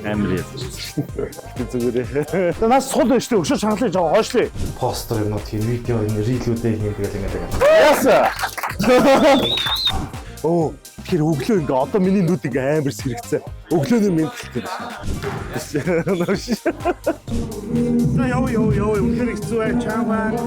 Амар яасан. Зүгээр. За нас сул байж тээ өшөө шаналлыг жоо хойшлээ. Постэр юмнууд хийн, видео энэ рилүүдээ хийн тэгэл ингээд. Яасан. Оо, тэгэхээр өглөө ингээ одоо миний нүд ингээ амар сэрэгцээ. Өглөөний мэдлэлтэй байна. За яв яв яв үнэхээр хэцүү бай чам бай.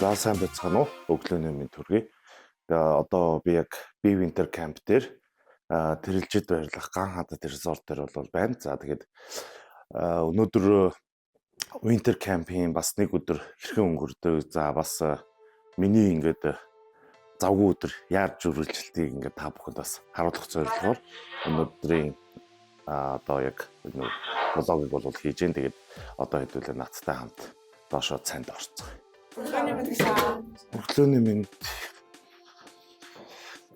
За сайн байцгаана уу? Өглөөний мэнд төргий. Тэгээ одоо би яг би Winter Camp дээр тэрэлжид байрлах Ган хадад resort дээр бол байна. За тэгээд өнөөдөр Winter Camp-ийн бас нэг өдөр хэрхэн өнгөрдөг. За бас миний ингээд завгүй өдөр яарч үргэлжилтийг ингээд та бүхэнд бас харуулах зорилгоор өнөөдрийн одоо яг нэг влогийг бол хийж гин. Тэгээд одоо хэдүүлээ надтай хамт доошоо цайнд орцгоё. Өглөөний мэнд.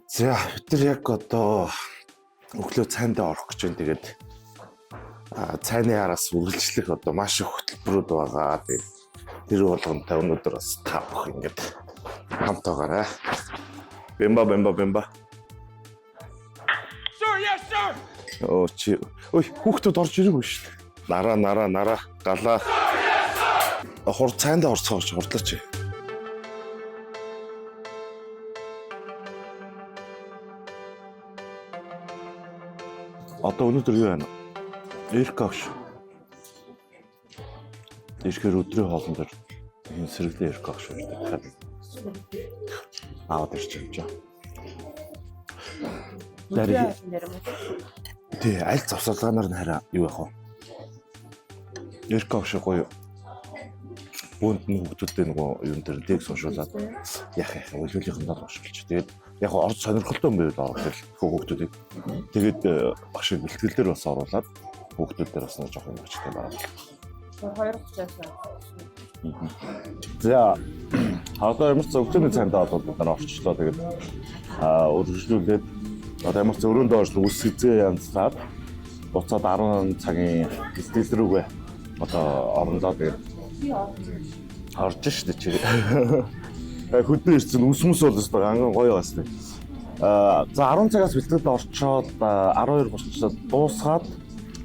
За бид нар яг одоо өглөө цайндаа орох гэж байна. Тэгээд цайны араас үргэлжлэх одоо маш их хөтөлбөрүүд байгаа. Тэгээд тэр болгонтой өнөөдөр бас та бүх ингээд хамт байгаарай. Бэмба бэмба бэмба. Sir, yes, sir! Оо чи ой хүүхдүүд орж ирээгүй шүү дээ. Нараа нараа нараа галаа. Хур цайндаа орцгооч хурдлаач. Одоо өнөөдөр юу байна? Эркавш. Ирэхээр өдрийн хоолн дээр энэ сэргэлэн эркавш байдаг. Аваад ирчих юм чаа. Өдрийн хоолн дээр юм уу? Тий, аль завсарлаганаар нь хараа юу яах вэ? Эркавш гоё. Бүүнд нь хүүхдүүдтэй нөгөө юун дээр лекц уншуулад яах яах өлөөлийнхэндээ л уншуулч. Тэгээд яг хоо орд сонирхолтой юм байвал оруулах хүүхдүүдийг. Тэгээд багш бэлтгэл дээр бас оруулаад хүүхдүүд дээр бас нэг жоох юм ачтай байгаа. 2:30-аас. За одоо ямар ч өглөөний цайндаа бол бид нар орчлоо. Тэгээд үргэлжлүүлээд одоо ямар ч өрөөндөө орж үс хэзээ янзлаад буцаад 10 цагийн бэлтгэл рүүгээ одоо оронлоо. Тэгээд орж штэ чи. Хөдөө ирсэн үс мүс бол өстой анган гоё бас тийм. За 10 цагаас бэлтгэлд орчоод 12:30-д дуусгаад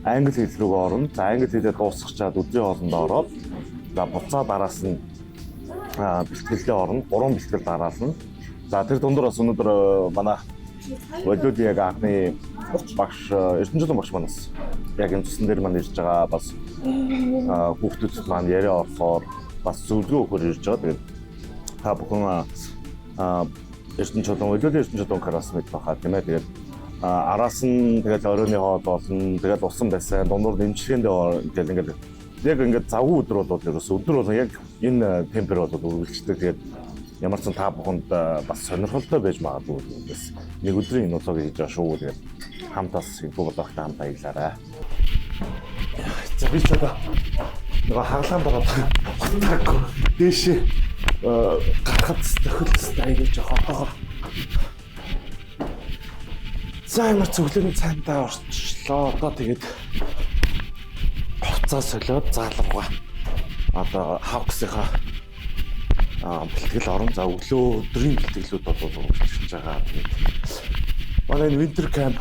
англи хэл рүүгээ орно. За англи хэлээ дуусгачаад өдрийн хоолнд ороод за буцаад араас нь бэлтгэлдээ орно. Гурван бэлтгэл дараална. За тэр дундуур бас өнөөдөр манай Валюди яг анхны багш Эрдэнэжлэн багш манаас яг энэ цусан дээр маань ирж байгаа бас хүүхдүүдэд маань яриа орохоор бас зөвлөгөө өгөхөр ирж байгаа. Тэгээд та бүхэн Эрдэнэ чулуун, Валюди Эрдэнэ чулуун карас мэд баха тийм ээ. Тэгээд араас нь тэгэл оройн хоол болно. Тэгэл усан байсан. Дундуур нэмжлэгэндээ гэл ингээл яг ингээд завгүй өдөр бол ерөөсө өдөр бол яг энэ темпер бол үргэлжлдэг. Тэгээд ямар ч сан та бүхэнд бас сонирхолтой байж магадгүй бас нэг өдрийн энэ улоог хийж байгаа шүү. Тэгээд хамт бас энэхүү блогтой хамт аялаарай. За би ч одоо нөгөө хагалгаанд ороод утаагүй дээшээ гарахад тохиолдсон аягүй жоох отоогоор. За ямар ч өглөөний цайндаа орчлоо. Одоо тэгээд хувцас солиод заалгуугаа. Одоо хавксынхаа бэлтгэл орон за өглөө өдрийн бэлтгэлүүд бол үргэлжлэж байгаа. Тэгээд манай энэ Winter Camp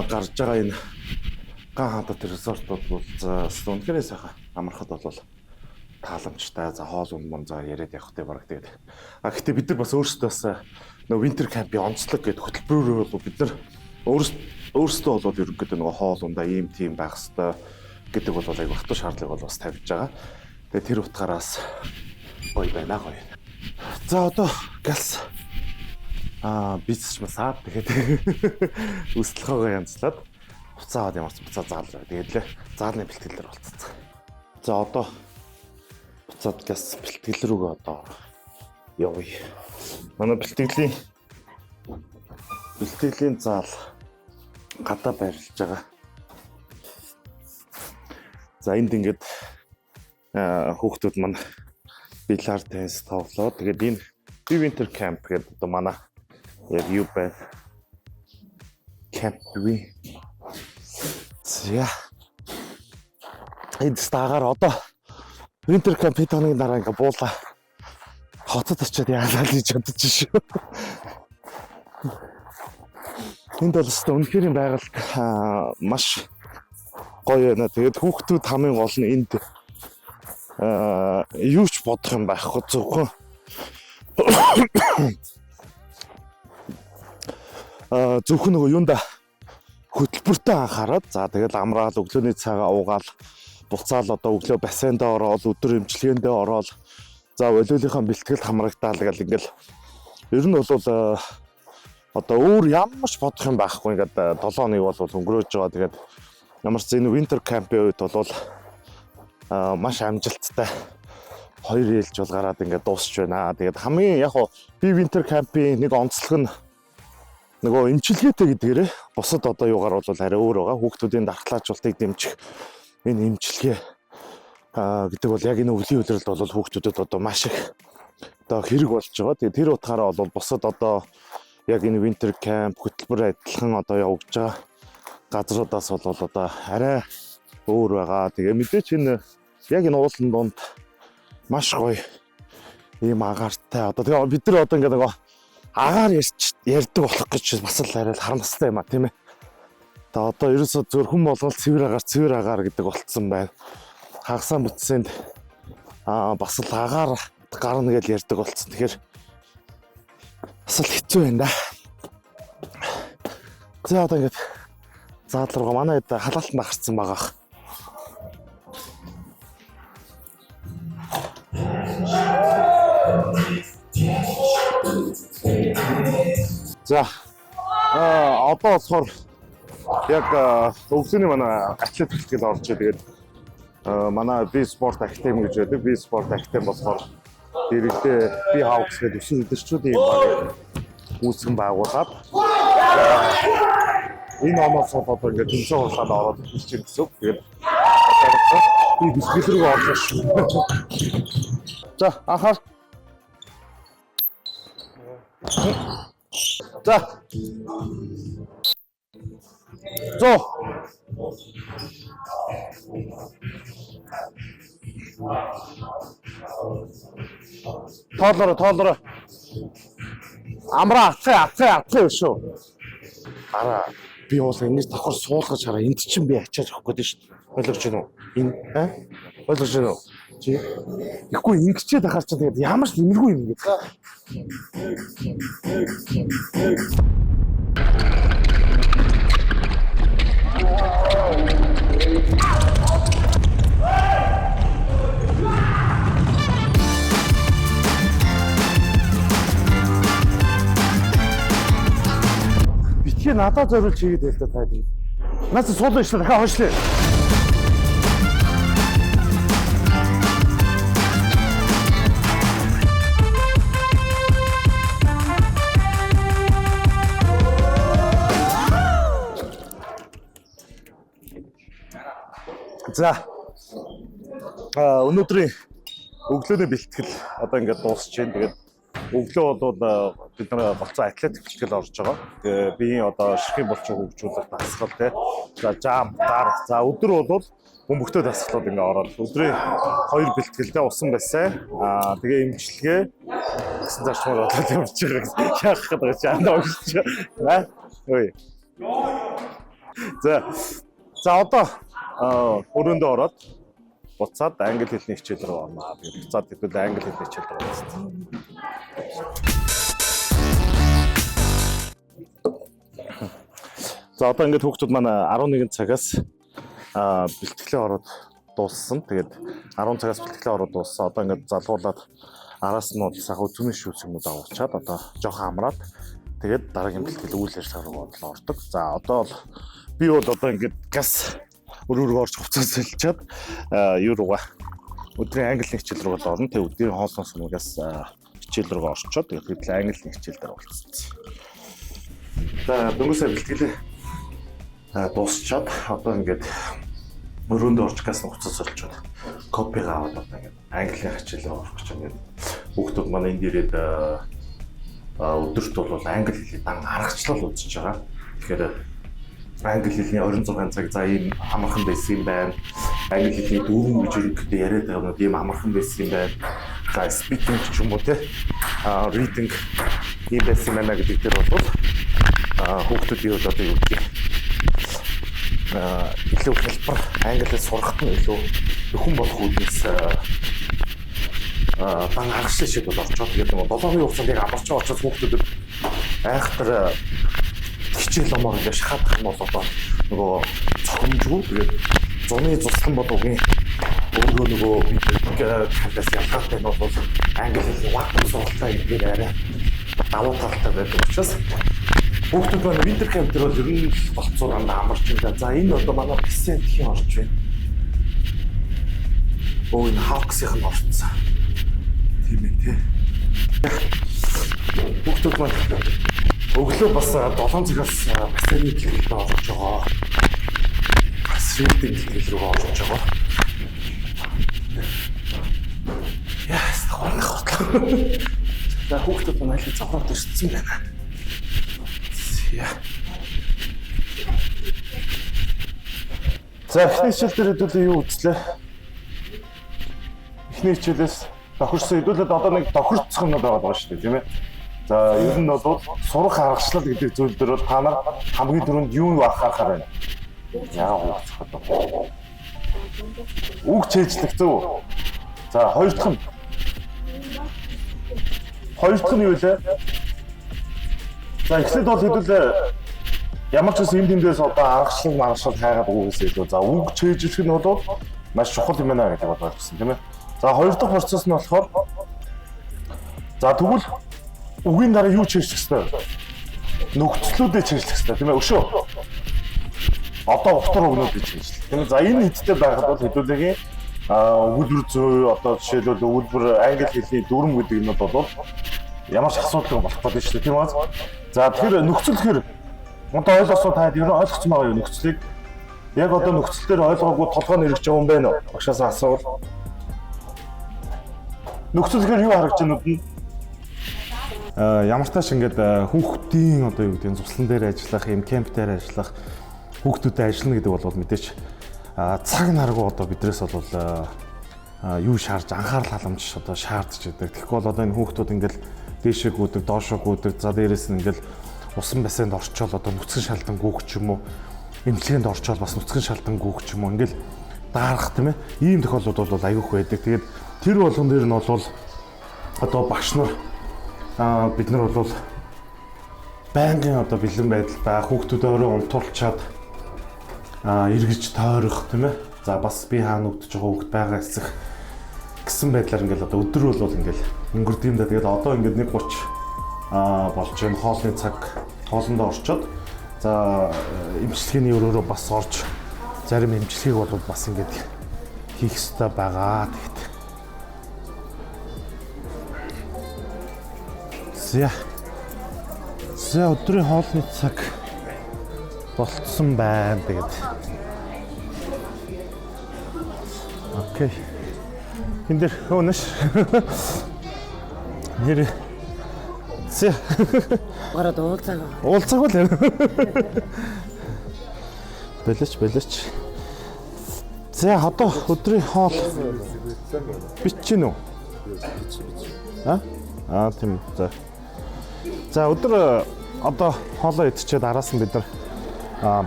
гарч байгаа энэ Ган хадад resort бол за үнэхээр сайхан амархад бол тааламжтай. За хоол унд мон за яриад явах те бараг тэгээд. Гэхдээ бид нар бас өөрсдөө бас нөгөө Winter Camp-ийн онцлог гэдэг хөтөлбөрөөр бол бид нар өөрсдөө бол ерөнхийдөө нөгөө хоол ундаа ийм тийм байх хэвээр гэдэг бол айгүй хатуу шаардлага бол бас тавьж байгаа. Тэгээд тэр утгаараас гоё байна гоё. За одоо галс бицч масаад тэгээд өсөлхөөгөө янзлаад буцаа аваад ямар ч буцаа заалраа. Тэгээд л заалны бэлтгэл дээр болцсон. За одоо буцаад газ бэлтгэл рүүгээ одоо явъя. Манай бэлтгэлийн заал гадаа байрлаж байгаа. За энд ингээд хүүхдүүд маань бильярд теннис тоглоо. Тэгээд энэ би Winter Camp гэдэг одоо манай яг юу байна? Camp би. За. Энд дагаар одоо Winter Camp хэд хоногийн дараа ингээ буулаа. Хотод очиод яалаа л гэж бодож шүү. Энд бол өстө үнэхээр байгаль маш гоё байна. Тэгээд хүүхдүүд хамгийн гол нь энд юу ч бодох юм байхгүй, зөвхөн зөвхөн нөгөө юунда хөтөлбөртөө анхаарад, за тэгэл амраал, өглөөний цайгаа уугаал, буцаал одоо өглөө бассейндаа ороод, өдөр эмчилгээндээ ороод, за волейболынхаа бэлтгэлд хамрагдаал гэл ингээл ер нь бол одоо өөр ямар ч бодох юм байхгүй, ингээд 7 хоног бол өнгөрөөж байгаа. Тэгээд ямар ч энэ winter camp-ийн үед бол маш амжилттай хоёр ээлж бол гараад ингээд дуусч байна. Тэгээд хамгийн яг хуу би winter camp-ийн нэг онцлог нь нөгөө эмчилгээтэй гэдгээрээ бусад одоо юугаар бол арай өөр байгаа. Хүүхдүүдийн дархлаажуултыг дэмжих энэ эмчилгээ гэдэг бол яг энэ өвлийн улиралд бол хүүхдүүдэд одоо маш их одоо хэрэг болж байгаа. Тэгээд тэр утгаараа бол бусад одоо яг энэ winter camp хөтөлбөр адилхан одоо явагдаж байгаа газруудаас бол одоо арай өөр байгаа. Тэгээ мэдээч энэ яг энэ уулын дунд маш гоё ийм агаартай. Одоо тэгээ бид нар одоо ингээд нөгөө агаар ярьж ярьдаг болох гэж бас л арай л харамсалтай юм а, тийм ээ. Тэгээ одоо ерөөсөө зөв хүн болгол цэвэр агаар, цэвэр агаар гэдэг болцсон байна. Хагасаа бүтсэнд бас л агаар гарна гэж ярьдаг болцсон. Тэгэхээр бас л хэцүү байна да. За, одоо ингээд заалруугаа манай хэд халаалтанд гарцсан байгаа. За, одоо болохоор яг өглөөний манай атлет бэлтгэл орж, тэгээд манай Би Спорт Академи гэж байдаг. Би Спорт Академи болохоор дэрэгдээ Би Hawks гэдэг өсвөр үдирчүүдийн юм багийг үүсгэн байгуулад энэ оноос бол одоо ингээд тэмцээн хурлаад ороод эхэлж байна гэсэн үг. Тэгээд одоо би бэлтгэл рүү орлоо шүү. За, анхаар. За. 100. Тоолороо, тоолороо. Амраа, атгай, атгай, атгай шүү. Араа би бол ингэж давхар суулгаж хараа, энд чинь би ачааж авах гэдэг шүү дээ. Ойлгож байна уу? Энэ аа? Ойлгож байна уу? Чи Тэгэхгүй ингэчээд ахаар чинь тэгээд ямар ч нэмэргүй юм ингээд. Битгий надад зориулж хийгээд байл та тэгээд. Наас суулаа ишлээ, дахиад хойшлээ. За. Өнөөдрийн өглөөний бэлтгэл одоо ингээд дуусч байна. Тэгээд өглөө бол бид нар голцоо атлетик бэлтгэл орж байгаа. Тэгээ биеийн одоо ширхэг булчин хөгжүүлэх дасгал те. За, jump, гар. За, өдөр бол бөмбөгтэй дасгалууд ингээд ороод өдрийн хоёр бэлтгэлдээ усан бассейн. Тэгээ эмчилгээ гэсэн зарчмаар болоод явж байгаа гэсэн. Яах гээд байгаа чи андаа өгч. Аа. Ой. За. За, одоо өрөөндөө ороод буцаад англи хэлний хичээл рүү орно. Тэгээд буцаад хэдүүл англи хэлний хичээл рүү орсон. За, одоо ингээд хүүхдүүд маань 11 цагаас бэлтгэлээ ороод дууссан. Тэгээд 10 цагаас бэлтгэлээ ороод дууссан. Одоо ингээд залгуулад араас нь бол сайхан өтгөний шүүс юмуд авуучаад одоо жоохон амраад тэгээд дараагийн бэлтгэл үйл ажиллагаа руу бол ордог. За, одоо бол би бол одоо ингээд газ өрөөрөө орж хувцас солилцоод юу руугаа өдрийн англи хичээл рүү бол орно. Тэгээд өдрийн хоолны сумгаас хичээл рүү орчоод тэгээд англи хичээл дээр болцсон. За, дөнгөж сая бэлтгэлээ дуусчаад одоо ингээд өрөөндөө орж газ хувцас солилцоод кофегаа аваад одоо ингээд англи хичээл рүү орох гэж ингээд хүүхдүүд манай энд ирээд өдөрт бол англи хэлний дан аргачлал үзэж байгаа. Тэгэхээр англи хэлний 26 цаг, за, ийм амархан байсан юм байна. Англи хэлний дүүрэн гэж ерөнхийдөө яриад байгаа юмнууд ийм амархан байсан юм байна. За, speaking ч юм уу те, reading ийм байсан байна гэдэг дээр бол хүүхдүүдийн хувьд одоо юу гэдгийг илүү хялбар, англи хэл сурахад нь илүү нөхөн болох үүднээс дан хагас шиг бол орчоод, тэгээд нөгөө 7 хоногийн хугацаанд яг амарч байгаа учраас хүүхдүүдэд айхтар хичээл номоор ингээд шахаадах нь бол одоо нөгөө цохимжгүй. Тэгээд зуны зуслан бол угийн өөрөө нөгөө camp аас ялгаатай нь бол англи хэлний вакуум сургалтай гэдгээр арай давуу талтай байдаг учраас хүүхдүүд маань winter camp дээр бол ер нь болцоо дандаа амарч юм да. За, энэ одоо манай бассейн тхийн орж байна. Өө, энэ Hawks-ийн нь орцсон. Тийм ээ, тий. Хүүхдүүд маань өглөө бас 7 цагаас бассейны бэлтгэлд орж байгаа. Бас reading бэлтгэл рүү орж байгаа. Яас хонох хотлоо. За, хүүхдүүд маань аль цавраад ирсэн байна. За. За, эхний хичээл дээр хэдүүлээ юу үзлээ? Эхний хичээлээс тохирсон, хэдүүлээд одоо нэг тохирцох юмнууд байгаа шүү дээ, тийм ээ. За, ер нь бол сурах аргачлал гэдэг зүйл дээр бол та нар хамгийн түрүүнд юу анхаарахаар байна? Яагаад ууцах вэ? Үг цээжлэх, зөв. За, хоёр дахь нь. Хоёр дахь нь юу вэ? За, эхлээд бол хэдүүлээ ямар ч үсэн юм тэндээс одоо аргачлал маргачлал хайгаад өгөхөөс илүү за үг цээжлэх нь бол маш чухал юм байна гэдэг бол ойлгосон, тийм ээ. За, хоёр дахь процесс нь болохоор, за, тэгвэл үгийн дараа юу цээжлэх ёстой вэ? Нөхцлүүдээ цээжлэх ёстой, тийм ээ. Өшөө. Одоо утар үгнүүдийг цээжлэх. Тийм ээ. За, энэ хэдтэй байхад бол хэдүүлээгийн өгүүлбэр зүй, одоо жишээлбэл өгүүлбэр, англи хэлний дүрм гэдэг юмнууд бол ямар ч асуудал болох гэдэг шүү дээ, тийм үү? За, тэгэхээр нөхцөл гэхэр одоо ойлгосон, та ер нь ойлгоцсон байгаа юу нөхцөлийг? Яг одоо нөхцөл дээр ойлгоогүй толгой нэрэж байгаа юм байна уу? Багшаас асуувал. Нөхцөл гэхэр юу харагдаж байна вэ? Ямар тааш ингээд хүүхдийн одоо юу гэдэг нь зуслан дээр ажиллах, юм camp дээр ажиллах, хүүхдүүдэд ажиллана гэдэг бол мэдээч цаг наргүй одоо бидрээс бол юу шаарж, анхаарал халамж одоо шаардж байдаг. Тэгэхгүй бол одоо энэ хүүхдүүд ингээд дээшээ гүйдэг, доошоо гүйдэг. За, дээрэс нь ингээд усан бассейнд орчоол одоо нүцгэн шалдан гүйх ч юм уу, эмчилгээнд орчоол бас нүцгэн шалдан гүйх ч юм уу, ингээд даарах, тийм ээ. Ийм тохиолдлууд бол аягүй байдаг. Тэгээд тэр болгон дээр нь бол одоо багш нар бид нар бол байнгын одоо бэлэн байдалтай хүүхдүүд өөрөө унтуулчаад эргэж тойрох, тийм ээ. За, бас би хаана нүгдэж байгаа, хүүхд байгаа эсэх гэсэн байдлаар ингээл одоо өдөр бол ингээл өнгөрдөг юм да. Тэгээд одоо ингээд 1:30 болж байна. Хоолны цаг, хоолндоо орчоод, за, эмчилгээний өрөөрөө бас орж зарим эмчилгээг бол бас ингээд хийх ёстой байгаа. Тэгэхэд. За. За, өдрийн хоолны цаг болцсон байна. Тэгээд. Okay. Энд дээр өнөш. Нэр. За. Гараад уулзаа. Уулзаагүй л. Бэлэч, бэлэч. За, одоо өдрийн хоол бичиж гинүү? А? Аа, тийм, за. За, өдөр одоо хоолоо идчихэд араас нь бид нар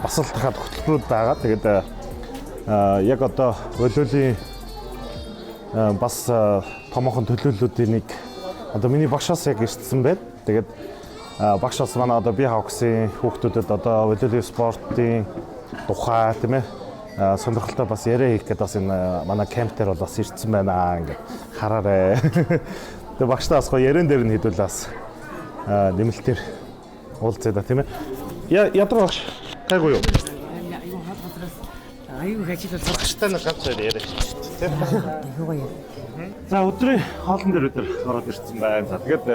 бас л дахиад хөтөлбөрүүд байгаа. Тэгээд яг одоо волейболын бас томоохон төлөөллүүдийн нэг одоо миний багшаас яг ирсэн байна. Тэгээд багш бас манай одоо Би Hawks-ын хүүхдүүдэд одоо волейболын спортын тухай, тийм ээ, сонирхолтой бас яриа хийх гэдэг бас энэ манай camp дээр бол бас ирсэн байна, ингээд хараарэ. Тэгээд багштай бас гоё яриан дээр нь хэдүүл бас нэмэлтээр уулзъя да, тийм ээ. Я ядраа багш, гайгүй юу? Аюу хол газраас аюу их ажил бол Багштай нэг ганц хоёр яриа хийчих, тийм. гоё. За, өдрийн хоолн дээр өдөр ороод ирсэн байна. За, тэгээд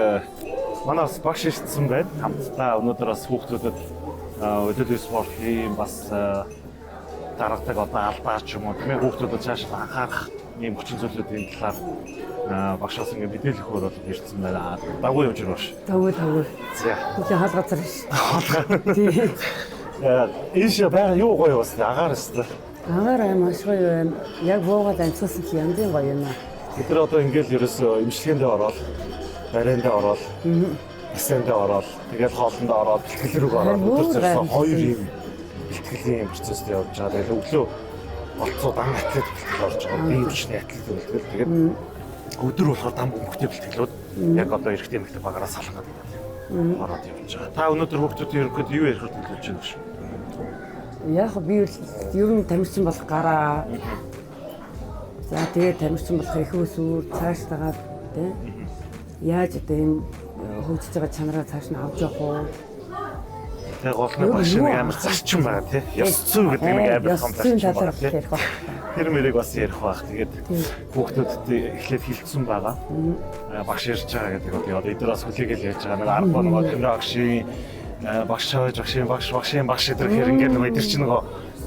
манай бас багш ирсэн байна. Хамтдаа өнөөдөр бас хүүхдүүдэд өдөрийн спортын бас даргадаг одоо алдаа ч юм уу, тийм ээ, хүүхдүүдэд цааш анхаарах ийм хүчин зүйлүүдийн талаар багшаас ингээд мэдээлэх өөр бол ирсэн байна. Дагуу явж байгаа багш. Тавгүй, тавгүй. За. Чи хол газар ш. Тий. Ийш байгаа юу гоё бас агаар өстой. Агаар ай маш гоё байна. Яг буугаад амсгасан чи янзын гоё юм аа. Бид нар одоо ингээл ерөөсөө имчилгээндээ ороод, барайндаа ороод, бассейндээ ороод, тэгэл хоолндоо ороод, бэлтгэл рүү ороод өдөр зэрэг хоёр юм бэлтгэлийн процессд явж байгаа. Тэгэл өглөө болцоо дан атлет бэлтгэл орж байгаа. Бие хүчний атлет бэлтгэл. Тэгээд өдөр болохоор дан бөмбөгтэй бэлтгэлүүд яг одоо эрэгтэй эмэгтэй багаараа салангаад ингээд ороод явж байгаа. Та өнөөдөр хүүхдүүдийн ерөнхийдөө юу ярих төлөвлөж байна гэж? Яг би ер нь тамирчин болох гараа. За тэгээд тамирчин болох их усүр цааштайгаа тий. Яаж одоо энэ хөгжиж байгаа чанараа цааш нь авч явах уу? Тэгээ гол нь багш нэг амар зарчим байгаа тий. Ёс зүй гэдэг нэг амар том зарчим байгаа тий. Тэр мэрийг бас ярих байх. Тэгээд хүүхдүүдэд эхлээд хилцсэн байгаа. Багш ярьж байгаа гэдэг одоо эдгээр бас хүлээгээл ярьж байгаа. Нэг арга нөгөө Тэмрэ багшийн багш чавж багшийн багш багшийн багш эдгээр хэр ингээд нөгөө эдгээр чинь нөгөө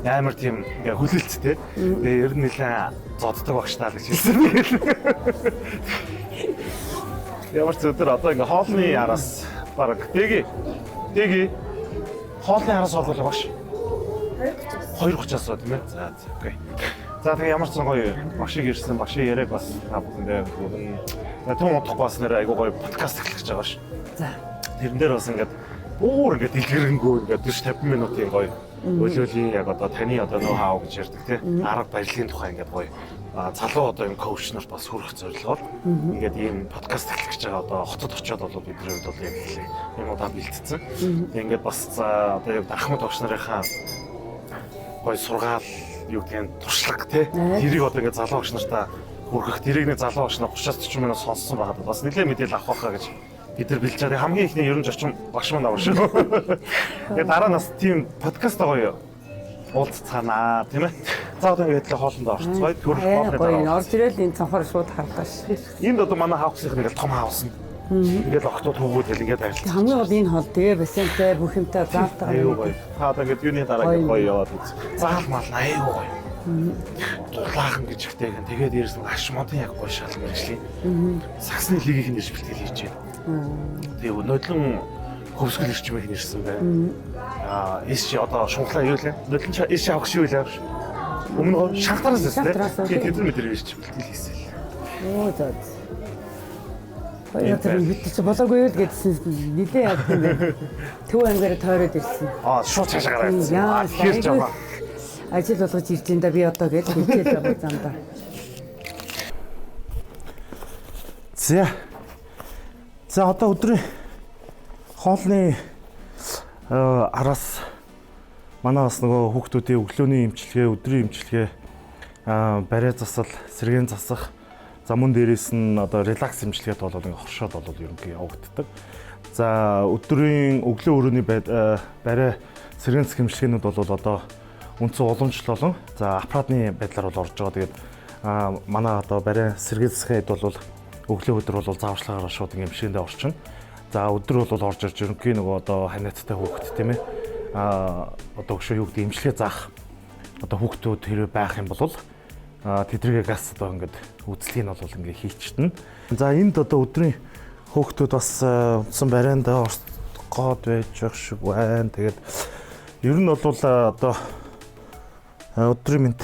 амар тийм ингээ хүлээлттэй. Тэгээ ер нь нэлээ зоддог багш таа л гэж хэлсэн. Ямар ч өдөр одоо ингээ хоолны араас бараг тэги тэги хоолны араас орох багш. 2:30-аас тийм ээ. За за окей. За тэгээ ямар ч гоё багшиг ирсэн багшийн яриаг бас та бүхэндээ хүргэн. За түн удахгүй бас нэр айгуу гоё подкаст эхлэх гэж байгаа ш. За. Тэрэн дээр бас ингээд өөр ингээд дэлгэрэнгүй ингээд 40 50 минутын гоё өлөөлийн яг одоо таны одоо ноу хау гэж ярьдаг тий арга барилын тухай ингээд гоё залуу одоо юм коуч нарт бас хүрэх зорилгоор ингээд ийм подкаст эхлэх гэж байгаа. Одоо хотод очиод бол бидний хувьд бол яг эхлэх юм удаа бэлтцсэн. Тэгээ ингээд бас одоо яг ахмад багш нарынхаа гоё сургаал юу гэдгийг туршлага тий тэрийг одоо ингээд залуу багш нартаа хүргэх тэрийг нэг залуу багш нар 30-40 минут сонссон байхад бас нэлээд мэдээлэл авах байхаа гэж бид нар бэлж байгаа. Хамгийн ихний ер нь зочин багш маань авах шүү. Тэгээ дараа нь бас тийм подкаст гоё уулзцаанаа тийм ээ. За одоо ингээд л хоолндоо орцгоё. Төрөх хоолны дараа. Орж ирэл энэ цонхоор шууд харлаа ш. Энд одоо манай хаусынх нэг том хаус нь. Ингээд октод хөвгүүд гэл ингээд ажиллаж. Хамгийн гол энэ хоол тэгээ бассейнтэй бүх юмтай заалтайгаа. Аюу гоё. Та одоо ингээд юуны дараа ингээд гоё яваад үз. Заал мал аюу гоё. Дулаахан гэж ихтэй гэн. Тэгээд дээрээс нь аш модын яг гоё шал мэрэгжлийн. Саксны лигийг нэрж бэлтгэл хийж байна. Тэгээ нодлон хөвсгөл ирчмэх нэрсэн байна. Аа, эс чи одоо шунхлаа юу лээ? Нодлон эс чи авах шиг юу лээ? Өмнө гоо шахтараас эс лээ. Тэгээ тэд нар мэдэр ирч бэлтгэл хийсэн л. Оо за. Хоёр өдөр бид чи болоогүй л гэдсэн нилээ яад юм бэ? Төв аймгаар тойроод ирсэн. Аа, шууд цаашаа гараад ирсэн. Тэгэхээр жоо. Ажил болгож ирж энэ да би одоо гэж хэлчихэл байгаа замдаа. За. За одоо өдрийн хоолны араас манай бас нөгөө хүүхдүүдийн өглөөний имчилгээ, өдрийн имчилгээ, барай засал, сэргээн засах, за мөн дээрээс нь одоо релакс имчилгээд бол ингээ хоршоод бол ерөнхий явагддаг. За өдрийн өглөө өрөөний барай сэргээн засах имчилгээнүүд бол одоо үндсэн уламжлал болон за аппаратны байдлаар бол орж байгаа. Тэгээд манай одоо барай сэргээн засахын хэд бол өглөө өдөр бол зааварчилгаагаар шууд ингээм имчилгээндээ орчихно. За өдөр бол орж ирж ерөнхий нөгөө одоо ханиадтай хүүхэд тийм ээ. Одоо өшөө юу гэдэг имчилгээ заах одоо хүүхдүүд хэрвээ байх юм бол тэднийг газ одоо ингээд үзлэгийг нь бол ингээд хийчтэн. За энд одоо өдрийн хүүхдүүд бас үндсэн барайндаа орцгоод байж байх шиг байна. Тэгээд ер нь бол одоо өдрийн мэнд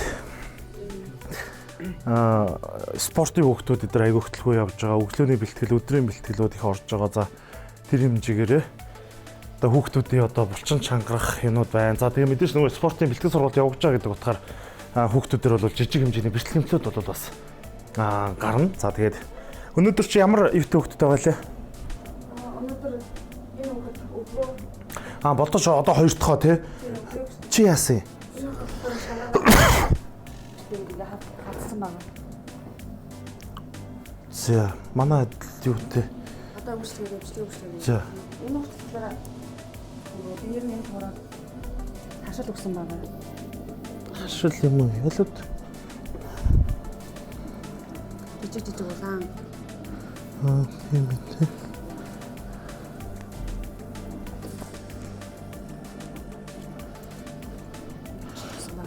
спортын хүүхдүүд эдгээр аягүй хөтөлбөр явж байгаа. Өглөөний бэлтгэл, өдрийн бэлтгэлүүд их орж байгаа. За тэр хэмжээгээрээ одоо хүүхдүүдийн одоо булчин чангарах юмнууд байна. За тэгээ мэдээж нөгөө спортын бэлтгэл сургалт явагдаж байгаа гэдэг утгаар хүүхдүүдэр бол жижиг хэмжээний бэлтгэл хэмтлүүд бол бас гарна. За тэгээд өнөөдөр чи ямар ивтэй хүүхдтэй байгаа лээ? Өнөөдөр энэ хүүхэд өглөө. Бодож одоо хоёр дахь тий. Чи яасан юм? Хатсан байгаа. За манай юу те? Одоо үйлчлэгээ. За. Энэ хүүхдэлээр нөгөө биеэр нь хураад хашил өгсөн байгаа. Хашил юм уу? Ялууд. Жижиг жижиг улаан. Тийм ээ те.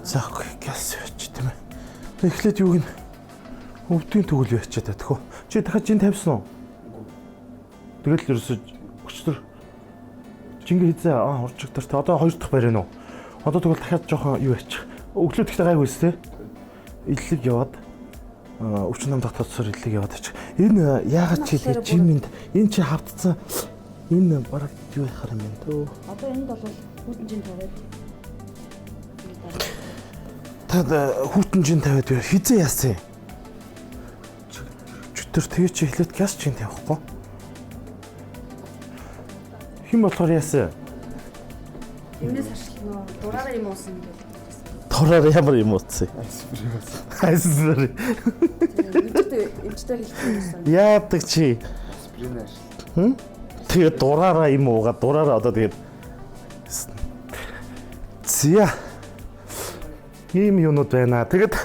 За окей, газ явчих тийм ээ. Эхлээд юуг нь өвдгийн төгөл ячаад байдаг хөө. Чи дахиад жин тавьсан уу? Тэгэл ерөөсө өчтөр жингээ хийзээ уржигдар те. Одоо хоёр дахь барина уу? Одоо тэгвэл дахиад жоохон юу ячих. Өглөө тэгтээ гайгүй эс те. Иллэг яваад. Өвчин нам дотоодсоор хэллэг яваад очих. Энэ яагаад чи хэлээ жимэнд энэ чи хавтцсан энэ бараг юу яхаар юм бэ төө. Одоо энд бол хүүтэн жин тавиад. Тад хүүтэн жин тавиад юу хизээ яасан юм? Чөтөр тэгээ чи хэлээд гяс чин тавихгүй. Хэн болохоор яасан? Юунаас харшлаа нөө дураараа юм уусан гэдэг. Тороор ямар юм ууцсан? Айсбри. Эмчтэй хэлсэн юмсан. Яадаг чи? Тэгээ дураараа юм уугаа дураараа одоо тэгээд зя ийм юмнууд байна. Тэгэд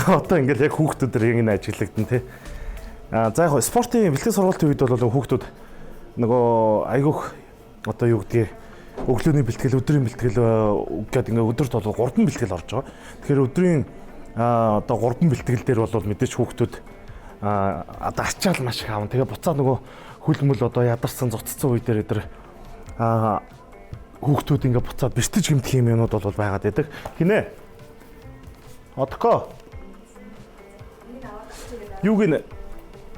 одоо ингээл яг хүүхдүүд яг энэ ажиглагдана тий. А за яг спортын бэлтгэл сургалтын үед бол хүүхдүүд нөгөө айгүйх одоо юу гэдгийг өглөөний бэлтгэл, өдрийн бэлтгэл гэдэг ингээ өдөрт бол 3 бэлтгэл орж байгаа. Тэгэхээр өдрийн одоо 3 бэлтгэл дээр бол мэдээж хүүхдүүд одоо ачаал маш их аавна. Тэгээ буцаад нөгөө хөл мөл одоо ядарсан зуцсан үе дээр өдр хүүхдүүд ингээ буцаад бэртэж гэмтэх юм юмнууд бол байгаад байдаг. Хинэ? Одко. Юуг нь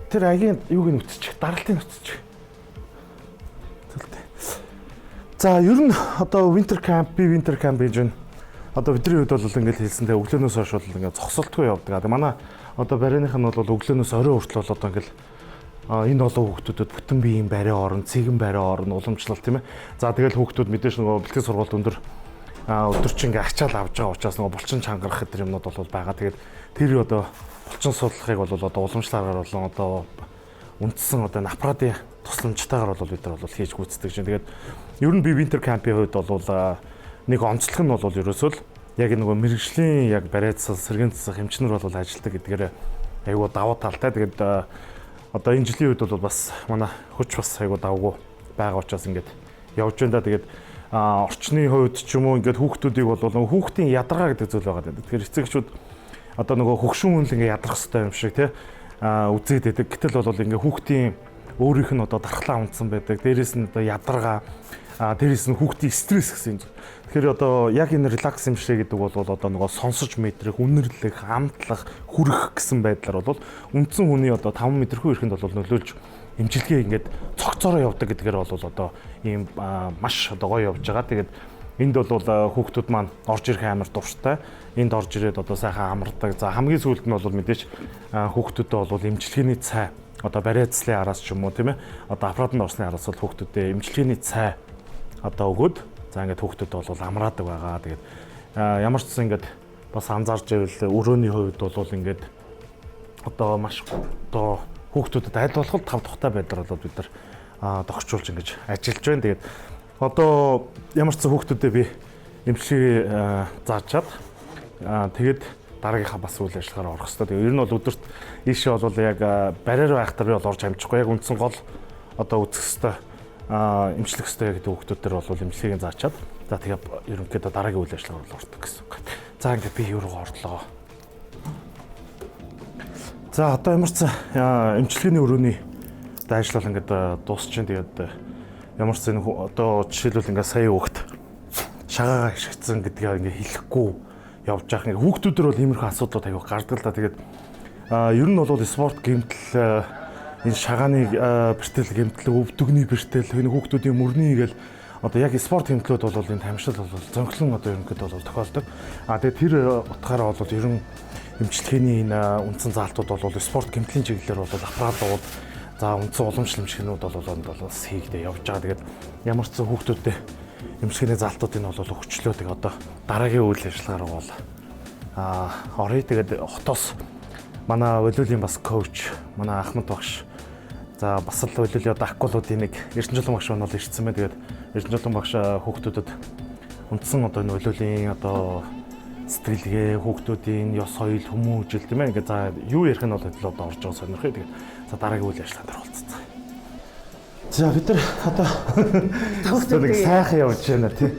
тэр агийн юуг нь үтчих, даралтыг үтчих. За ер нь одоо winter camp, би winter camp гэж байна. Одоо бидний хувьд бол ингээд хэлсэн тэгээ өглөөнөөс хойш бол ингээд зогсолтгүй явдаг. Манай одоо барианых нь бол өглөөнөөс орой хүртэл бол одоо ингээд энэ олон хүүхдүүдэд бүтэн биеийн бариа орно, цэгэн бариа орно, уламжлалт тийм ээ. За тэгэл хүүхдүүд мэдээж нөгөө бэлтгэл сургалт өндөр өдөр чинь ингээд ачаал авж байгаа учраас нөгөө булчин чангарах гэдэг юмнууд бол байгаа. Тэгээд тэр одоо булчин судлахыг бол одоо уламжлалаар болон одоо үндсэн одоо аппаратын тусламжтайгаар бол бид нар бол хийж гүйцэтгэж байна. Тэгээд ер нь би winter camp-ийн хувьд бол нэг онцлог нь бол ерөөсөө л яг нөгөө мэрэгжлийн яг бариадсал, сэргээн засах эмчнэр бол ажилтдаг гэдгээр айгүй давуу талтай. Тэгээд одоо энэ жилийн үед бол бас манай хүч бас айгүй давгүй байгаа учраас ингээд явж байна да. Тэгээд орчны хувьд ч юм уу ингээд хүүхдүүдийг бол нөгөө хүүхдийн ядаргаа гэдэг зүйл байгаа. Тэгэхээр эцэг эхчүүд одоо нөгөө хөгшин хүн л ингээд ядрах хэрэгтэй юм шиг тий үзээд байдаг. Гэтэл бол ингээд хүүхдийн өөрийнх нь одоо дархлаа унтсан байдаг. Дээрээс нь одоо ядаргаа, дээрээс нь хүүхдийн стресс гэсэн юм. Тэгэхээр одоо яг энэ релакс юм шиг гэдэг бол одоо нөгөө сонсож мэдрэх, үнэрлэх, амтлах, хүрэх гэсэн байдлаар бол үндсэн хүний одоо 5 мэдрэхүй эрхэнд бол нөлөөлж эмчилгээ ингээд цогцоороо явдаг гэдгээр бол одоо ийм маш одоо гоё явж байгаа. Тэгээд энд бол хүүхдүүд маань орж ирэх амар дуртай. Энд орж ирээд одоо сайхан амардаг. За хамгийн сүүлд нь бол мэдээж хүүхдүүдэд бол эмчилгээний цай одоо бариадслын араас ч юм уу тийм ээ одоо аппаратанд орсны араас бол хүүхдүүдэд эмчилгээний цай одоо өгөөд за ингээд хүүхдүүд бол амраадаг байгаа. Тэгээд ямар ч гэсэн ингээд бас анзаарч ивэл өрөөний хувьд бол ингээд одоо маш одоо хүүхдүүдэд аль болох тав тухтай байдлаар бол бид нар тохирчулж ингэж ажиллаж байна. Тэгээд одоо ямар ч гэсэн хүүхдүүдэд би эмчилгээ заачаад тэгээд дараагийнхаа бас үйл ажиллагаагаар орох хэрэгтэй. Тэгээд ер нь бол өдөрт ийшээ бол яг бариар байхдаа би бол орж амжихгүй. Яг үндсэн гол одоо үзэх хэрэгтэй эмчлэх хэрэгтэй гэдэг хүүхдүүд төр бол эмчилгээг заачаад за тэгээ ерөнхийдөө дараагийн үйл ажиллагаар бол ордог гэсэн үг. За ингээд би юу руу орлоо. За одоо ямар ч эмчилгээний өрөөний ажил бол ингээд дуусчин. Тэгээд ямар ч зэн одоо жишээлбэл ингээд сая хүүхд шагаагаа хишигдсэн гэдгээ ингээд хэлэхгүй явж байгаа. Ингээд хүүхдүүдэр бол иймэрхүү асуудлууд аягүй гардаг л да. Тэгээд ер нь бол спорт гэмтэл энэ шагааны бэртэл гэмтэл, өвдөгний бэртэл, энэ хүүхдүүдийн мөрний гээл одоо яг спорт гэмтлүүд бол энэ тамирчил бол зөнхлөн одоо ерөнхийдөө бол тохиолдог. А тэгээд тэр утгаараа бол ер нь эмчилгээний энэ үндсэн заалтууд бол спорт гэмтлийн чиглэлээр бол аппаратууд за үндсэн уламжлал эмчилгээнүүд бол онд бол бас хийгдээ явж байгаа. Тэгээд ямар ч зэн хүүхдүүдтэй эмчилгээний заалтуудыг нь бол өгчлөө. Тэгээд одоо дараагийн үйл ажиллагаар бол оръё. Тэгээд хотоос манай волейболын бас коуч, манай Ахмад багш, за бас л волейболын одоо акулуудын нэг Эрдэнэжуулан багш бол ирсэн байна. Тэгээд Эрдэнэжуулан багш хүүхдүүдэд үндсэн одоо энэ волейболын одоо сэтгэлгээ, хүүхдүүдийн ёс соёл, хүмүүжил тийм ээ. Ингээд за юу ярих нь бол хэдэл одоо орж байгаа сонирхъя. Тэгээд за дараагийн үйл ажиллагаанд оролцсон. За бид нар одоо нэг сайхан явж байна тий.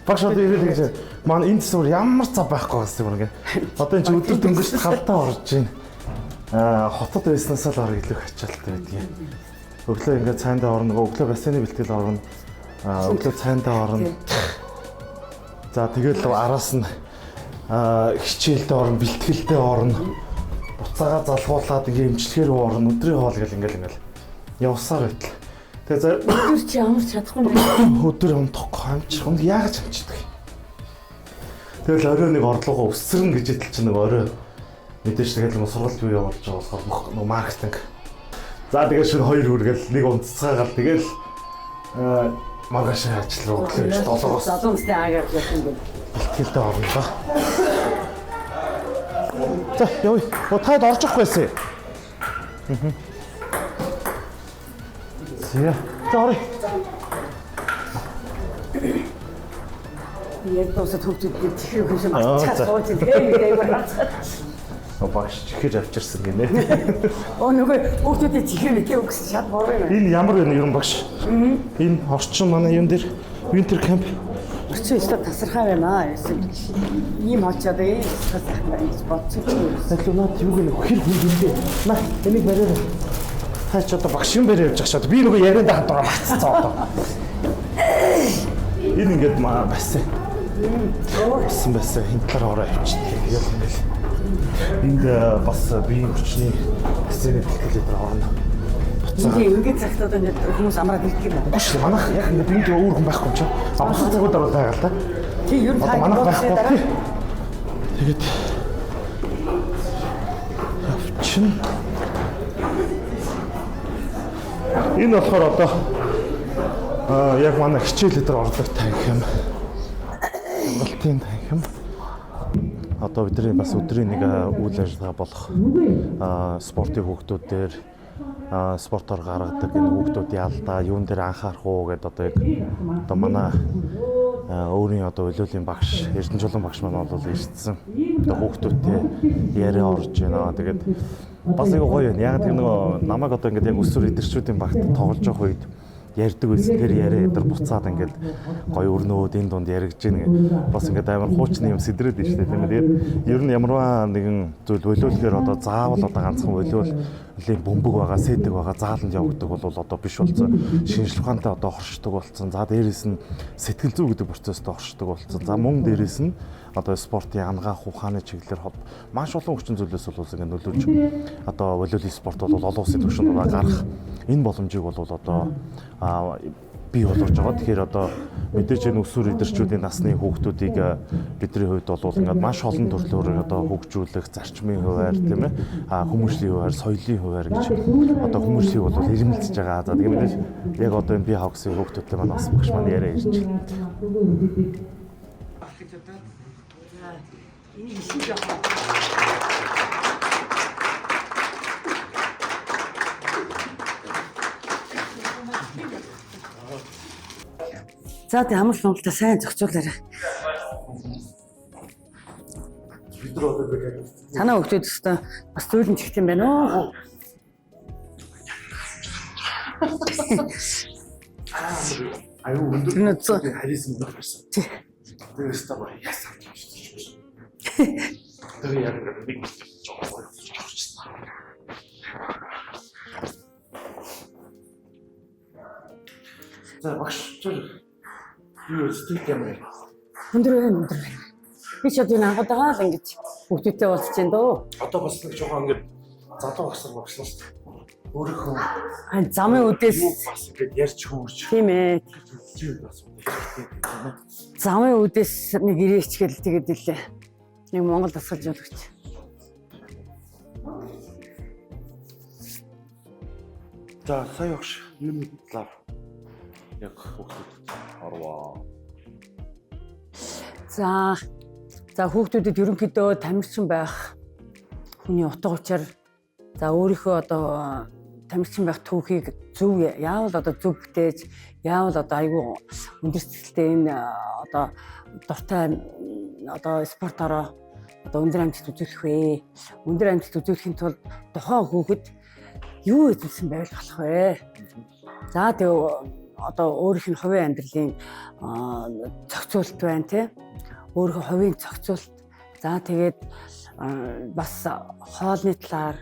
Багш одоо ирээд гэж маань энд зүгээр ямар цав байхгүй гэсэн юм ингээд. Одоо энэ чи өдөр дөнгөж тавтаа орж байна. Хотод байснаас л орог илүү ачаалттай байдгийг. Өглөө ингээд цайндаа орно, өглөө бассейны бэлтгэл орно. Өглөө цайндаа орно. За тэгэл араас нь хичээлдээ орно, бэлтгэлдээ орно. Буцаага залгуулад ингээ эмчилгээ рүү орно. Өдрийн хоол гэл ингээл явсаар байтал. Тэгээ за Өдөр чи амарч чадахгүй юм байна. Өдөр унтахгүй амчих. Үнд яаж амчдаг юм? Тэгэл орой нэг орлогоо өсөрнө гэж идэл чинь нэг орой мэдээж тэгэл нэг сургалт бий явуулж байгаа болохоор бүх нэг маркетинг. За тэгээ шөнө 2 хүргээл нэг унтцгаагаал тэгэл маргааш ажил руу өглөө 7-оос Залуу насны агаар явах юм байна. бэлтгэлдээ орно доо. За явъя. Оо таад орж явах байсан. За. За оръё. Яг дуусаад хүүхдүүд чихэр хүн Аа, мартчихад за. сууж ин тэгээ аягаар харцаад. Багш чихэр авчирсан гинэ. Оо нөгөө хүүхдүүдийн чихэр мэдээ өгсөн шат буруу юм. Энэ ямар вэ ер нь багш? Энэ орчин манай юун дээр Winter Camp. Орчин өстө тасархай байна гэсэн. Ийм очоод ийм сайхан байна гэж бодсон ч юм. Тэгэл наад юу гэнэ хэр хүн дүндээ. На энийг бариарай. Та ч одоо багш юм бариа явж байгаа шат. Би нөгөө ярианд ханд байгаа мартцсан одоо. Энэ ингээд маа байсан. Байсан байсан. Энэ талаар ороо явчихдаг. Тэгэл ингээл энд бас биеийн хүчний бассейн бэлтгэл дээр орно. Буцаагаад Ингээ ингээд цагт одоо ингээд хүмүүс амраад ирдэг юм байна. Үгүй шүү дээ. Манайх яг ингээд энд өөр хүн байхгүй юм чи. А бусад цагуудаар бол байгаа л да. Тий ер нь Одоо манайх байхгүй дараа тий. Тэгээд явчин. Энэ болохоор одоо яг манай хичээл дээр ордог танхим. Амралтын танхим. Одоо бидний бас өдрийн нэг үйл ажиллагаа болох спортын хүүхдүүд дээр спортоор гаргадаг энэ хүүхдүүдийн алдаа юун дээр анхаарах уу гэдээ одоо яг одоо манай өөрийн одоо өлөөлийн багш Эрдэнэчулан багш маань бол ирсэн. Одоо хүүхдүүдтэй яриа орж байна. Тэгээд бас айгүй гоё байна. Яг тэр нөгөө намайг одоо ингээд яг өсвөр эдэрчүүдийн багт тоглож явах үед ярьдаг байсан. Тэр яриа эдэр буцаад ингээд гоё өрнөөд энэ дунд яригдж гин. Бас ингээд амар хуучны юм сэдрээд байна шүү дээ. Тийм ээ. Тэгээд ер нь ямарваа нэгэн зүйл волиулэхээр одоо заавал одоо ганцхан волиулын бөмбөг байгаа, сэдэг байгаа, зааланд явагддаг бол одоо биш болсон. Шинжлэх ухаантай одоо хоршдог болсон. За дээрээс нь сэтгэл зүй гэдэг процесстэй хоршдог болсон. За мөн дээрээс нь одоо спортын ангаах ухааны чиглэлээр маш олон хүчин зүйлээс бол ингээд нөлөөлж одоо волейбол спорт бол олон улсын түвшинд одоо гарах энэ боломжийг бол одоо бий болгож байгаа. Тэгэхээр одоо мэдээж энэ өсвөр эдэрчүүдийн насны хүүхдүүдийг бидний хувьд бол ингээд маш олон төрлөөр одоо хөгжүүлэх зарчмын хуваар тийм ээ хүмүүжлийн хуваар, соёлын хуваар гэж одоо хүмүүжлийг бол ирмэлцэж байгаа. За тэгээ мэдээж яг одоо энэ бие хавксын хүүхдүүдтэй маань бас багш маань яриа ирж байна. Энийг ишиж явах. За тэг амар хөндлөлтөө сайн зохицуулаарай. Танаа хүүхдүүд өстө бас зөөлөн чихт юм байна уу? Аюу өндөр Тэр нөө харьсан өндөр байсан. Тэр өстө ба яасан юм шиг. Тэр яг нэг жоохон гоё орчихсон. За багш тэр юу сэтгэл ямар вэ? Өндөр байна, өндөр байна. Би ч одоо энэ анхудагаа л ингэж хүүхдүүдтэй уулзч байна дөө. Одоо бас нэг жоохон ингэж залуу багсар багшлаа шүү дээ. Өөрийнхөө А замын үдээс юу бас ингэж ярьж хөөрч тийм ээ. зүйл бас хэрэгтэй тийм ээ. Замын үдээс нэг ирээч гэл тэгээд илээ. Нэг Монгол дасгал жуулагч. За сая багш юуны талаар яг хүүхдүүдэд орвоо. За за хүүхдүүдэд ерөнхийдөө тамирчин байх хүний утга учир за өөрийнхөө одоо тамирчин байх түүхийг зөв яавал одоо зөв бүтээж яавал одоо айгүй өндөр сэтгэлтэй энэ одоо дуртай одоо спортоороо одоо өндөр амжилт үзүүлэх вэ? Өндөр амжилт үзүүлэхийн тулд тухайн хүүхэд юу эзэмсэн байвал болох вэ? За тэгээ одоо өөрийнх нь хувийн амьдралын зохицуулалт байна тий. Өөрийнхөө хувийн зохицуулалт. За тэгээд бас хоолны талаар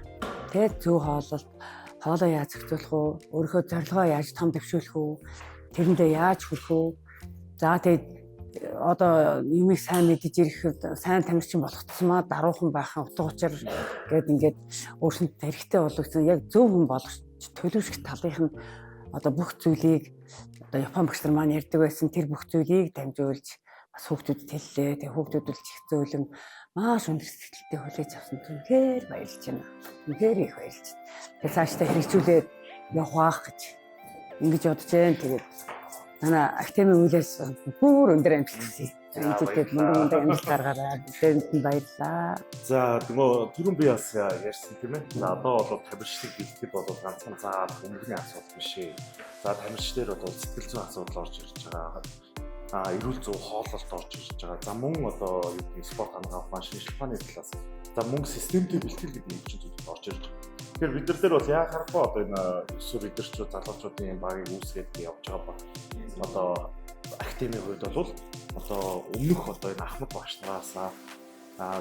тий зөв хооллолт, хоолоо яаж зохицуулах вэ? Өөрийнхөө зорилгоо яаж том дэвшүүлэх вэ? Тэрэндээ яаж хүрэх вэ? За тэгээд одоо юмыг сайн мэдэж ирэхэд, сайн тамирчин болох тусмаа даруухан байх утга учир гээд ингээд өөрсөнд хэрэгтэй болгосон яг зөв хүн болгож төлөвшөх талынх нь одоо бүх зүйлийг одоо Япон багш нар маань ярьдаг байсан, тэр бүх зүйлийг дамжуулж бас хүүхдүүдэд хэллээ. Тэгээ хүүхдүүд л чих зөөлөн маш өндөр сэтгэлтэй хүлээж авсан. Үнэхээр баярлж байна. Үнэхээр их баярлж байна. Тэгээ цаашдаа хэрэгжүүлээд явах байх гэж ингэж бодож байна. Тэгээд манай академийн үйл ажиллагаанд бүр өндөр амжилт хүсье. Энэ жилдээ мундаг мундаг амжилт гаргаарай. Тэрэнд нь баярлалаа. За, нөгөө түрүүн би бас ярьсан, тийм ээ. За, одоо бол тамирчлаг бэлтгэл бол ганцхан заал бөмбөгний асуудал биш ээ. За, тамирч дээр бол сэтгэл зүйн асуудал орж ирж байгаа. Эрүүл зүй, хооллолт орж ирж байгаа. За, мөн одоо юу гэдэг, спорт анагаах ухаан, шинжлэх ухааны талаас. За, мөн системтэй бэлтгэл гэдэг юм чинь зүйлүүд орж ирж байгаа. Тэгэхээр бид нар дээр бол яа харахгүй одоо энэ өсвөр эдэрчүүд, залуучуудын багийг үүсгээд явж байгаа ба одоо академийн хувьд бол одоо өмнөх одоо энэ ахмад багш нараас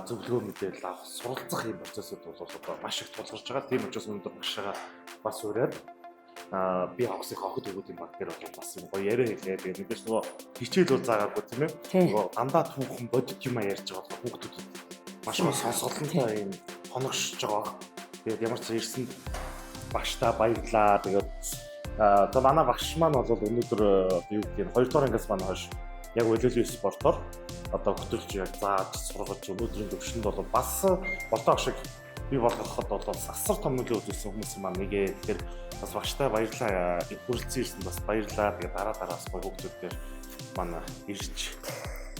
зөвлөгөө мэдээлэл авах, суралцах юм процессыг бол одоо маш их тулгарч байгаа. Тийм учраас өнөөдөр багшаага бас уриад би хавсынх охид өгөөд юм баг дээр бол бас юм гоё яриа хэлээ. Тэгээд мэдээж нөгөө хичээл бол заагаагүй, тийм ээ. Нөгөө дандаа түүхэн бодит юм ярьж байгаа болохоор хүүхдүүдэд маш гоё сонсголонтой юм хоногшиж байгаа. Тэгээд ямар ч ирсэн багшдаа баярлаа. Тэгээд за, манай багш маань бол өнөөдөр юу гэдэг нь 2 дугаар ангиас маань хойш яг волейбол спортоор одоо хөтөлж яг зааж сургаж өнөөдрийн төвшөнд бол бас болтоо шиг бий болгоход бол асар том нөлөө үзүүлсэн хүмүүс маань нэг ээ. Тэгэхээр бас багштай баярлалаа. Хүрэлцэн ирсэн бас баярлалаа. Тэгээд дараа дараас гоё хүүхдүүд дээр манай ирж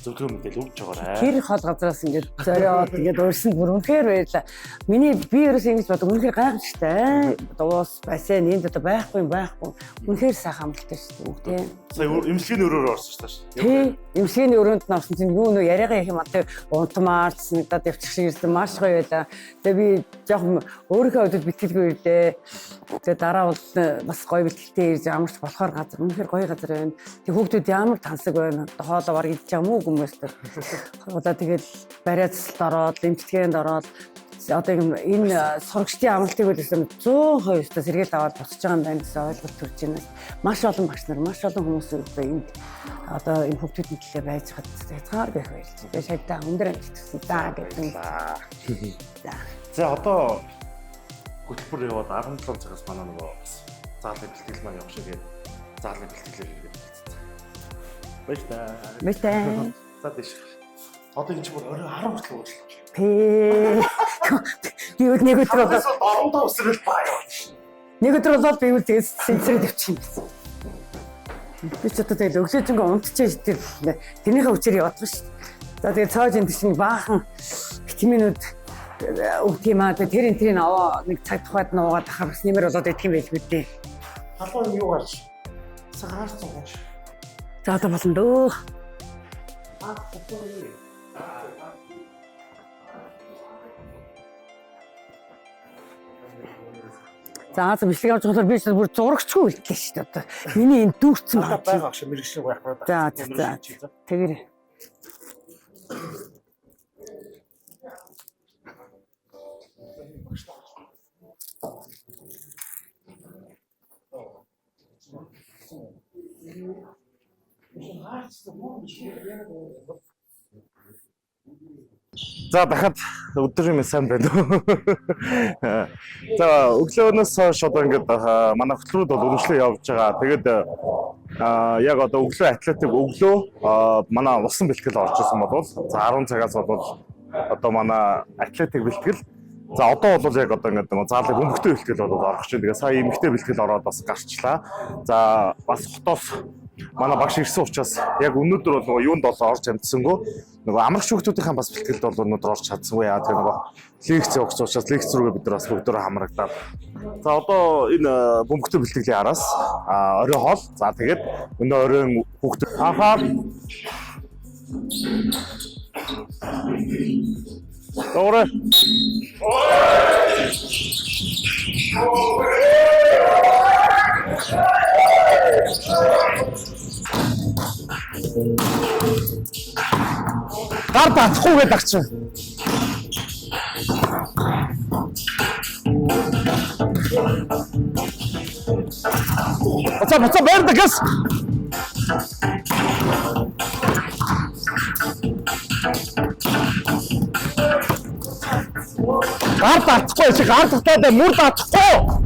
зөвлөгөө мэдээлэл өгч байгаарай. Тэр хол газраас ингээд зориод ингээд урьсан бүр үнэхээр баярлалаа. Миний би ерөөсөө ингэж бодог, үнэхээр гайхамшигтай. Дуус бассейн энд одоо байхгүй юм байхгүй. Үнэхээр сайхан амралтай шүү дээ. Тийм. Сая эмчилгээний өрөөр орсон шүү дээ. Тий. Эмчилгээний өрөөнд нь орсон чинь юу нөө яриагаа их юм аа. Унтмаар санагдаад явчих шиг ирсэн. Маш гоё байлаа. Тэгээ би жоохон өөрийнхөө хувьд бэлтгэлгүй ирлээ. Тэгээ дараа бол бас гоё бэлтгэлтэй ирж амарч болохоор газар үнэхээр гоё газар байна. Тэг хүүхдүүд ямар тансаг байна. Хоолоо бараг идэж байгаа мүү хүмүүс төр. Одоо тэгэл бариа засалд ороод, эмчилгээнд ороод одоо юм энэ сурагчдын амралтыг бол 100% өстой сэргээл аваад босч байгаа юм байна гэсэн ойлголт төрж байна. Маш олон багш нар, маш олон хүмүүс одоо энд одоо энэ хүүхдүүдийн төлөө байж хад хязгааргүй их баярлж байна. Тэгээ шагтаа өндөр амжилт хүсье. За гэдэг. За. За, одоо хөтөлбөр яваад 17 цагаас манай нөгөө бас заалын бэлтгэл маань явах шиг, тэгээд заалын бэлтгэлээр ирээд болцсон. Баярлалаа. Баярлалаа. За, тийш. Одоо энэ чинь бүр орой 10 хүртэл уучлаа. Пээ. Би бол нэг өдөр болоод Орондоо өсрөл баа яа. нэг өдөр болоод би үл тэгээс сэнцрээд явчих юм байсан. Би ч одоо тэгэл өглөөжөнгөө унтчихээ тэр тэрнийхээ хүчээр явдаг шүү дээ. За, тэгээ цоож энэ чинь баахан витаминууд өгд юм аа. Тэр энэ тэрийг аваа нэг цаг тухайд нуугаад ахаар бас нэмэр болоод идэх юм байлгүй дээ. Халуун юм юу гарч? Цагаар цугаач. За, одоо болно дөө. Аа, хатуу. За, бичлэг авч болохоор би ч бүр зурагчгүй үлдлээ шүү дээ. Одоо миний энэ дүүрсэн Надад байна. байгаа багш мэрэгчлэг байхгүй. За. Тэгэр. За, дахиад өдрийн мэнд сайн байна уу? За, өглөөнөөс хойш одоо ингээд манай хөтөлбөрүүд бол үргэлжлэн явж байгаа. Тэгээд яг одоо өглөө атлетик, өглөө манай усан бэлтгэл орж исэн бол за 10 цагаас бол одоо манай атлетик бэлтгэл. За, одоо бол яг одоо ингээд нөгөө заалын бөмбөгтэй бэлтгэл бол орох чинь. Тэгээ сая эмэгтэй бэлтгэл ороод бас гарчлаа. За, бас хотоос манай багш ирсэн учраас яг өнөөдөр бол нөгөө юунд бол орж амжсангүй. Нөгөө амрагч хүүхдүүдийн бас бэлтгэлд бол өнөөдөр орж чадсангүй. Яа тэгэхээр нөгөө лекц явуулсан учраас лекц рүүгээ бид нар бас бүгдөө хамрагдаад. За, одоо энэ бөмбөгтэй бэлтгэлийн араас орой хоол. За, тэгээд өнөө оройн хүүхдүүд анхаар Добре. Гар татахгүй гэдэг чинь. Буцаа, буцаа, байрдаг гэс. Гар татахгүй чи гар татаад мөр татахгүй.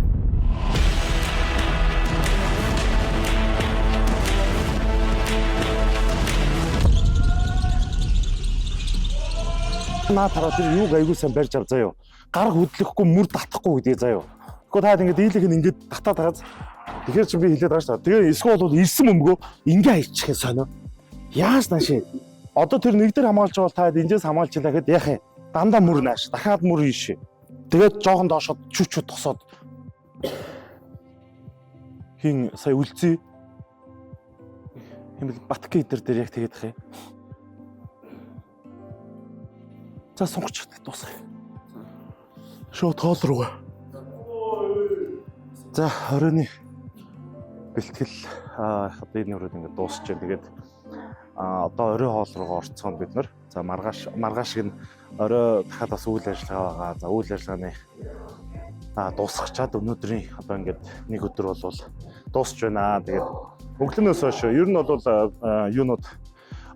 Наа тараа тэр юуг аягүй сайн барьж ав заяо. Гар хөдлөхгүй мөр татахгүй гэдгийг заяо. Тэгэхгүй та ингээд дийлэх нь ингээд татаад байгаа. Тэгэхээр чи би хэлээд байгаа шүү дээ. Тэгээ эсвэл бол ирсэн бөмбөгөө ингээ хайчих юм сонио. Яаж наашээ? Одоо тэр нэг дээр хамгаалж байгаа бол та энэс хамгаалж илаа гэхэд яах юм? Дандаа мөр нааш. Дахиад мөр ийшээ. Тэгээд жоохон доошод чү чү тосоод хин сая үлзий юм бэл Батки идэр дээр яг тэгээд их юм. За сунгч дуусгая. Шууд хоол руугаа. За оройн бэлтгэл одоо энэ өрөөд ингээд дуусч байна. Тэгээд одоо орой хоол руугаа орцгоно бид нар. За маргааш маргааш гин орой дахиад бас үйл ажиллагаа байгаа. За үйл ажиллагааны дуусгачаад өнөөдрийн одоо ингээд нэг өдөр бол дуусч байна. Тэгээд өглөөнөөс хойш ер нь бол юунууд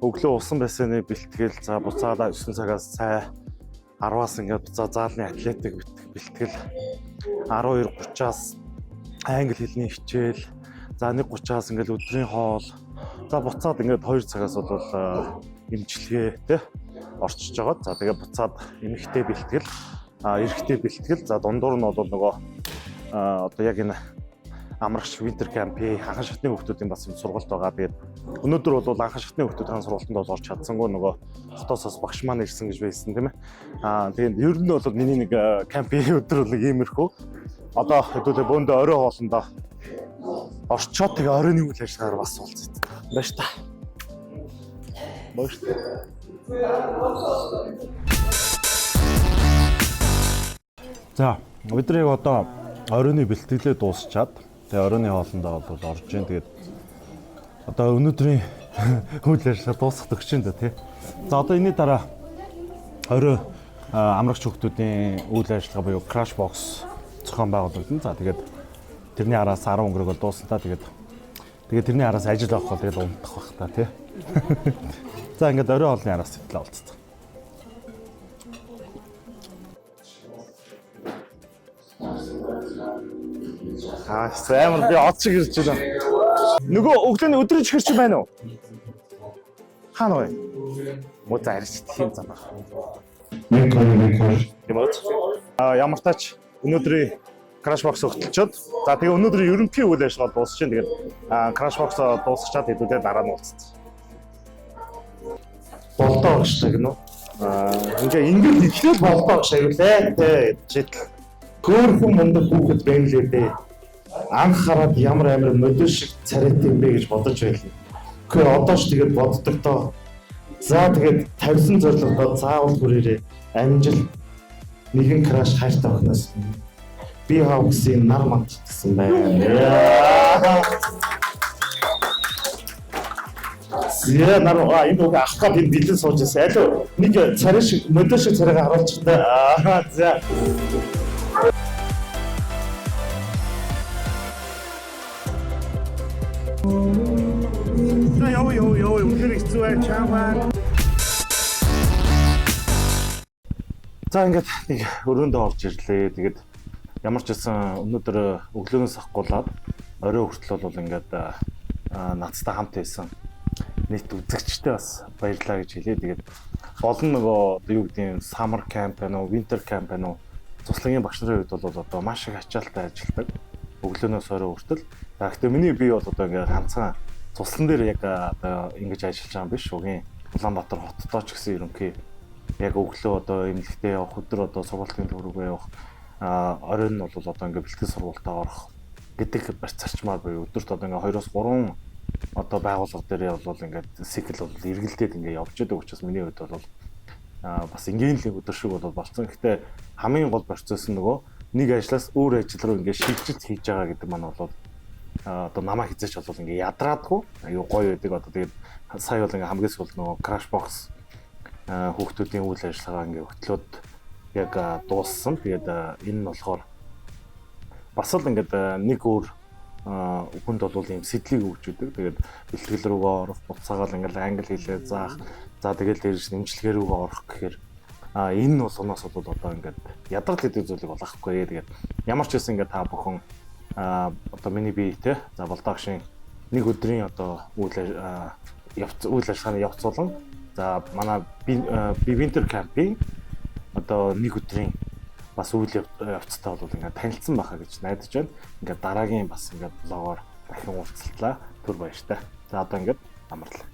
өглөө усан байсаны бэлтгэл, за буцаада 9 цагаас цай 10-аас ингээд буцаа заалны атлетик бэлтгэл 12:30-аас англи хэлний хичээл, за 1:30-аас ингээд өдрийн хоол, за буцаад ингээд 2 цагаас бол эмчилгээ тэ орчиж байгаа. За тэгээ буцаад эмэгтэй бэлтгэл, эрэгтэй бэлтгэл, за дундуур нь бол нөгөө одоо яг энэ амрагч winter camp-ийн анхан шатны хүүхдүүдийн бас юм сургалт байгаа. Тэгээд өнөөдөр бол анхан шатны хүүхдүүдийн сургалтанд бол орч чадсангүй нөгөө хотоос бас багш маань ирсэн гэж байсан тийм ээ. Тэгээд ер нь бол миний нэг кампийн өдөр бол нэг иймэрхүү. Одоо хэдүүлээ бөөндөө орой хоолндоо орчоод тэгээ оройн үйл ажиллагаар бас уулзъя. Баяр та. Баяр та. За бид нар яг одоо оройн бэлтгэлээ дуусчаад тэгээ оройн хоолндоо бол орж ийн. Тэгээд одоо өнөөдрийн үйл ажиллагаа дуусах төгч юм да тий. За одоо энэний дараа орой амрагч хүүхдүүдийн үйл ажиллагаа буюу crash box зохион байгуулагдана. За тэгээд тэрний араас 10 өнгөрөг бол дуусна та. Тэгээд тэрний араас ажил авах бол тэгээд унтах бах та тий. За ингээд орой хоолны араас хэвтлээ уулзцаа. Амар би од шиг ирж байна. Нөгөө өглөөний өдрийн чихэр чи байна уу? Хаана вэ? Муу за арич тийм зам байна. 1 2 1 2 Тийм үү? Ямар тач өнөөдрийн Crash Box хөтөлчөөд за тэгээ өнөөдрийн ерөнхий үйл ажиллагаа дуусч чинь тэгээд Crash Box дуусчаад хэдүүлээ дараа нь уулзсан. Болдоо гэж гэнэ үү? Ингээ ингээд эхлээл болдоо гэж аюулээ тэ жидл. Хөөхөн мундаг хүүхэд байна лээ дээ. Анх хараад ямар амар модон шиг царайтай юм бэ гэж бодож байлаа. Гэхдээ одоо ч тэгээд боддог доо. За тэгээд тавьсан зорилгодоо заавал хүрээрээ. Амжилт нэгэн краш хайртай охиноос би хавксын нар мантчихсан байна. Яа нар энэ үг авах гээд энэ бэлэн сууж байсан. Алуу нэг царай шиг модон шиг царайгаа харуулчих та. Аа за. За яв яв яв үнэхээр хэцүү бай чамаа. За ингээд нэг өрөөндөө орж ирлээ. Тэгээд ямар ч байсан өнөөдөр өглөөнөөс ахгуулаад орой хүртэл бол ингээд надтай хамт байсан нийт үзэгчтэй бас баярлалаа гэж хэлье. Тэгээд гол нь нөгөө юу гэдэг юм summer camp байна уу, winter camp байна уу? Цуслангийн багш нарын хувьд бол одоо маш их ачаалттай ажилладаг. Өглөөнөөс орой хүртэл. За гэхдээ миний бие бол одоо ингээд ганцхан цуслан дээр яг одоо ингэж ажиллаж байгаа юм биш. Угийн Улаанбаатар хотдоо ч гэсэн ерөнхий яг өглөө одоо эмнэлэгтээ явах, өдөр одоо сургуулийн төврөгөө явах, оройн нь бол одоо ингээд бэлтгэл сургуультаа орох гэдэг зарчмаар буюу өдөрт одоо ингээд 2-3 одоо байгууллага дээрээ бол ингээд цикл бол эргэлдээд ингээд явж байгаа учраас миний хувьд бол бас энгийн л өдөр шиг бол болсон. Гэхдээ хамгийн гол процесс нь нөгөө нэг ажлаас өөр ажил руу ингээд шилжилт хийж байгаа гэдэг маань бол одоо намаа хизээч бол ингээд ядраадгүй аюу гоё байдаг. Одоо тэгээд сая бол ингээд хамгийн сүүлд нөгөө crash box хүүхдүүдийн үйл ажиллагаа ингээд хөтлөөд яг дууссан. Тэгээд энэ нь болохоор бас л ингээд нэг өөр хүнд бол ийм сэтлийг өгч өгдөг. Тэгээд бэлтгэл рүүгээ орох, буцаагаал ингээд англи хэлээ заах. За тэгээд дээрээс нэмжлэгээ рүүгээ орох гэхээр Энэ болгоноос бол одоо ингээд ядрал гэдэг зүйлийг олохгүй. Тэгээд ямар ч байсан ингээд та бүхэн одоо миний бие те за Болдоогшийн нэг өдрийн одоо үйл явц үйл ажиллагааны явц болон за манай би Winter Camp-ийн одоо нэг өдрийн бас үйл явцтай бол ингээд танилцсан байхаа гэж найдаж байна. Ингээд дараагийн бас ингээд vlog оор дахин уулзлаа. Түр баяртай. За, одоо ингээд амарлаа.